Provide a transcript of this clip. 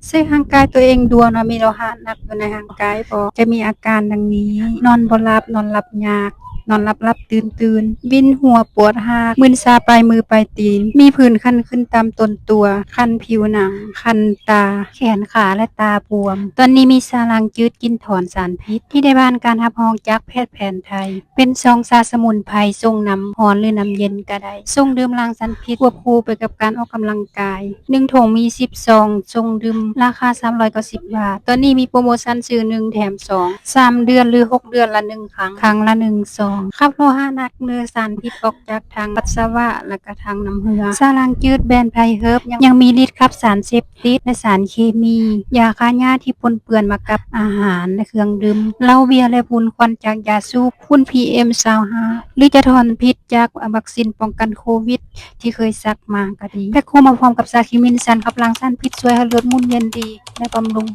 ເຊັກຮ່າງກາຍຕົວເອງດ່ວນວ່າມີໂລຫະໜັກຢູ່ໃນຮ່າງກາຍບໍ່? ຈະມີອາການດັ່ງນີ້: ນອນບໍ່ຫຼັບ, ນອນຫຼັບຍາກ, ນອນຫຼັບໆຕື່ນໆ, ວິນຫົວ, ປວດຮາກ, ມຶນຊາປາຍມືປາຍຕີນ, ມີຜື່ນຄັນຂຶ້ນຕາມຕົ້ນຕົວ, ຄັນຜິວໜັງ, ຄັນຕາ, ແຂນຂາ ແລະ ຕາບວມ. ຕົວນີ້ມີສາຫຼ່າງຈືດ ກິ່ນຖອນສານພິດ ທີ່ໄດ້ຜ່ານການຮັບຮອງຈາກແພດແຜນໄທ. ເປັນຊອງຊາສະໝຸນໄພ ຊົງນ້ຳຮ້ອນ ຫຼື ນ້ຳເຢັນກໍໄດ້. ຊົງດື່ມລ້າງສານພິດ ຄວບຄູ່ໄປກັບການອອກກຳລັງກາຍ. ໜຶ່ງຖົງມີສິບຊອງ, ຊົງດື່ມ ລາຄາສາມຮ້ອຍເກົ້າສິບບາດ. ຕອນນີ້ມີໂປຣໂມຊັນຊື້ໜຶ່ງແຖມສອງ ສາມເດືອນ ຫຼື ຫົກເດືອນລະໜຶ່ງຄັ້ງ, ຄັ້ງລະໜຶ່ງຊອງ. ຂັບໂລຫະໜັກ ຫຼື ສານພິດອອກຈາກທາງປັດສະວະ ແລະ ກະທາງນ້ຳເຫື່ອ. ສາຫຼ່າງຈືດແບຣນໄພເຮີບ ຍັງ ຍັງມີລິດຂັບສານເສບຕິດ ແລະ ສານເຄມີ, ຢາຂ້າຫຍ້າທີ່ປົນເປື້ອນມາກັບອາຫານ ແລະ ເຄື່ອງດື່ມ, ເຫຼົ້າເບຍ ແລະ ຝຸ່ນຄວັນຈາກຢາສູບ, ຝຸ່ນ ພີເອັມຊາວຫ້າ ຫຼື ຈະຖອນພິດຈາກວັກຊີນປ້ອງກັນໂຄວິດ ທີ່ເຄີຍສັກມາກໍດີ. ແພັກໂຄມາພ້ອມກັບສາຄີມິນຊັນ ຂັບລ້າງສານພິດ, ຊ່ວຍໃຫ້ເລືອດໝູນວຽນດີ ແລະ ບຳລຸງ